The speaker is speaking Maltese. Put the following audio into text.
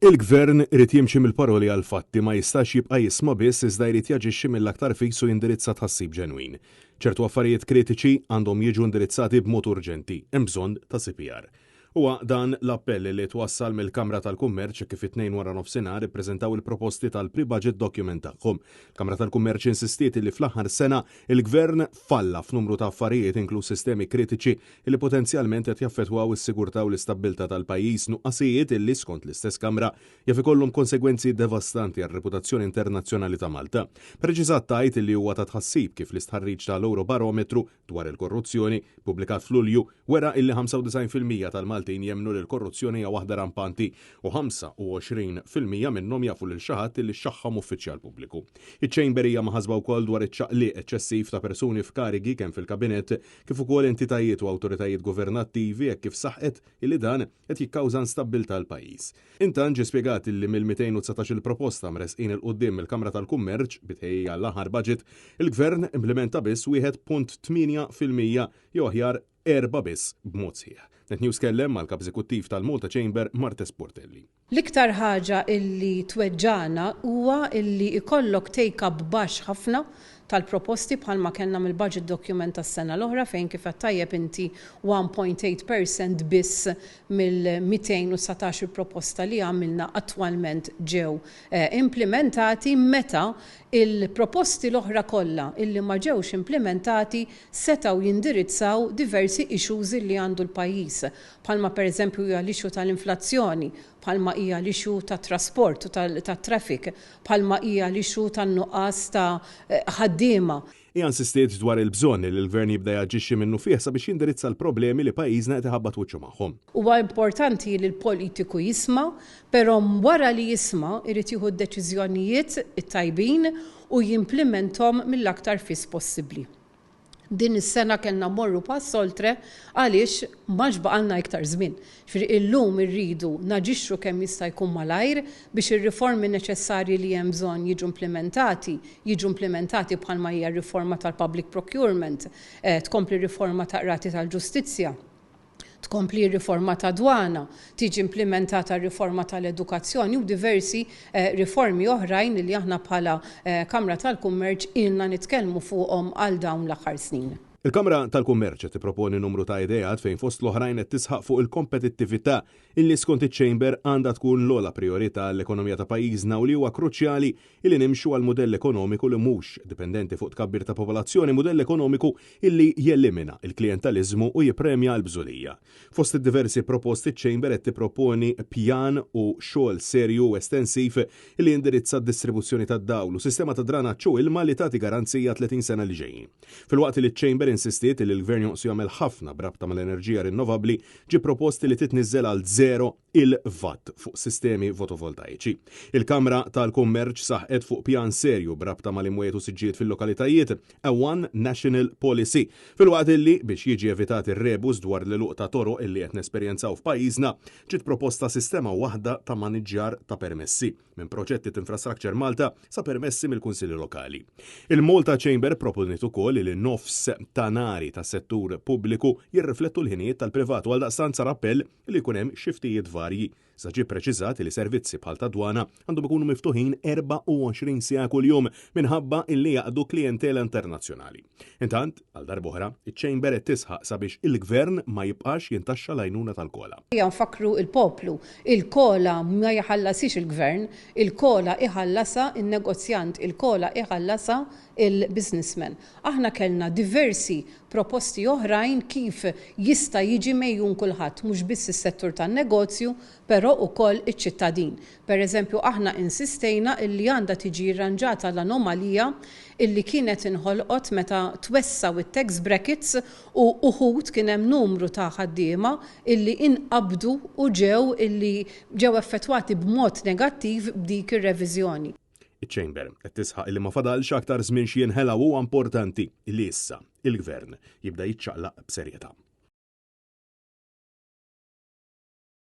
Il-Gvern irid jimxi mill-paroli għall-fatti, ma jistax jibqa' jisma' biss iżda jrid jaġixxi mill-aktar fis u jindirizza tħassib ġenwin. Ċertu affarijiet kritiċi għandhom jiġu indirizzati b'mod urġenti, hemm bżonn ta' CPR. Huwa dan l-appell li twassal mill-Kamra tal-Kummerċ hekk kif it-Tnejn waranofsinhar ippreżentaw il-proposti tal-pre-budget document tagħhom. Il-Kamra tal-Kummerċ insistiet li fl-aħħar sena il-Gvern falla f'numru ta' affarijiet inkluż sistemi kritiċi li potenzjalment qed jaffettwaw is-sigurtà u l-istabbiltà tal-pajjiż, nuqqasijiet li, skont l-istess Kamra, jaf ikollhom konsegwenzi devastanti għar-reputazzjoni internazzjonali ta' Malta. Preċiżat tgħid li huwa ta' tħassib kif l-istħarriġ tal-Eurobarometru dwar il-korruzzjoni, ppubblikat f'Lulju, wera illi 95% tal-Maltin jemmnu li l-korruzzjoni hija waħda rampanti u 25% minnhom jafu lil xi ħadd illi xaħħam uffiċjal pubbliku. Iċ-Chamber hija mħassba wkoll dwar iċ-ċaqliq eċċessiv ta' persuni f'karigi kemm fil-Kabinett kif ukoll entitajiet u awtoritajiet governattivi hekk kif saħqet illi dan qed jikkawża instabbiltà għall-pajjiż. Intant ġie spjegat illi mill-219 il proposta mressqin 'il quddiem mill-Kamra tal-Kummerċ bi tħejjija għall-aħħar budget, il-Gvern implimenta biss 1.8% jew aħjar erba' biss b'mod sħiħ. Net News kellem mal-Kap Eżekuttiv tal-Malta Chamber Marthese Portelli. L-iktar ħaġa illi tweġġagħna huwa illi ikollok take up baxx ħafna tal-proposti bħalma kellna mill-budget document tas-sena l-oħra fejn kif għedt tajjeb inti 1.8 per cent biss mill-219 il proposta li għamilna attwalment ġew implimentati, meta il-proposti l-oħra kollha illi ma ġewx implimentati setgħu jindirizzaw diversi issues illi għandu l-pajjiż, bħalma pereżempju hija l-issue tal-inflazzjoni, bħalma hija l-issue tat-trasport u tat-traffic, bħalma hija l-issue tan-nuqqas ta' ħaddiema. Hija insistiet dwar il-bżonn li l-Gvern jibda jaġixxi minnufih sabiex jindirizza l-problemi li pajjiżna qed iħabbat wiċċu magħhom. Huwa importanti li l-politiku jisma', però wara li jisma' irid jieħu d-deċiżjonijiet it-tajbin u jimplimenthom mill-aktar fis possibbli. Din is-sena kellna mmorru pass oltre għaliex m'għadx baqalna iktar żmien. Ġifieri illum irridu naġixxu kemm jista' jkun malajr biex ir-riformi neċessarji li hemm bżonn jiġu implimentati, jiġu implimentati, bħalma hija r-riforma tal-public procurement, tkompli r-riforma ta' qrati tal-ġustizzja, tkompli r-riforma ta' dwana, tiġi implimentata r-riforma tal-edukazzjoni u diversi riformi oħrajn li aħna bħala Kamra tal-Kummerċ ilna nitkellmu fuqhom għal dawn l-aħħar snin. Il-Kamra tal-Kummerċ qed tipproponi numru ta' ideat fejn fost l-oħrajn qed tisħaq fuq il-kompetittività illi skont iċ-Chamber għandha tkun l-ogħla prijorità għall-ekonomija ta' pajjiżna u li huwa kruċjali illi nimxu għal mudell ekonomiku li mhux dipendenti fuq tkabbir ta' popolazzjoni, mudell ekonomiku illi jelimina l-klijentaliżmu u jippremja l-bżulija. Fost id-diversi proposti ċ-Chamber qed tipproponi pjan u xogħol serju u estensiv illi jindirizza d-distribuzzjoni tad-dawl u sistema ta' dranaġġ u ilma li tagħti garanzija 30 sena li ġejjin. Filwaqt li ċ-Chamber insistiet li l-Gvern jonqsu jagħmel ħafna b'rabta mal-enerġija rinnovabbli, ġie propost li titniżżel għal zero il-VAT fuq sistemi fotovoltaiċi. Il-Kamra tal-Kummerċ saħqet fuq pjan serju b'rabta mal-imwiet u siġġijiet fil-lokalitajiet, a One National Policy, filwaqt illi biex jiġi evitat ir-rebus dwar l-għeluq ta' toroq illi qed nesperjenzaw f'pajjiżna, ġiet proposta sistema waħda ta' maniġġjar ta' permessi, minn proġetti t'Infrastructure Malta sa permessi mill-Kunsilli Lokali. Il-Malta Chamber proponiet ukoll li nofs ta' nari tas-settur pubbliku jirriflettu l-ħinijiet tal-privat u għaldaqstant sar appell li jkun hemm xiftijiet varji. Sa ġie ppreċiżat li servizzi bħal tad-dwana għandhom ikunu miftuħin 24 siegħa kuljum minħabba illi jaqdu klijentela internazzjonali. Intant, għal darb'oħra, iċ-Chamber qed tisħaq sabiex il-Gvern ma jibqax jintaxxa l-għajnuna tal-COLA. Ejja nfakkru l-poplu, il-COLA ma jħallasiex il-Gvern, il-COLA iħallasha n-negozjant, il-COLA iħallasha il-businessman. Aħna kellna diversi proposti oħrajn kif jista' jiġi megħjun kulħadd, mhux biss is-settur tan-negozju, però ukoll iċ-ċittadin. Per eżempju, aħna insistejna illi għandha tiġi rranġata l-anomalija illi kienet inħolqot meta twessgħu it-tax brackets u uħud kien hemm numru ta' ħaddiema illi inqabdu u ġew illi ġew effettwati b'mod negattiv b'dik ir-reviżjoni. Iċ-Chamber qed tisħaq li ma fadalx aktar żmien x'jinħela u huwa importanti li issa il-Gvern jibda jiċċaqlaq b'serjetà.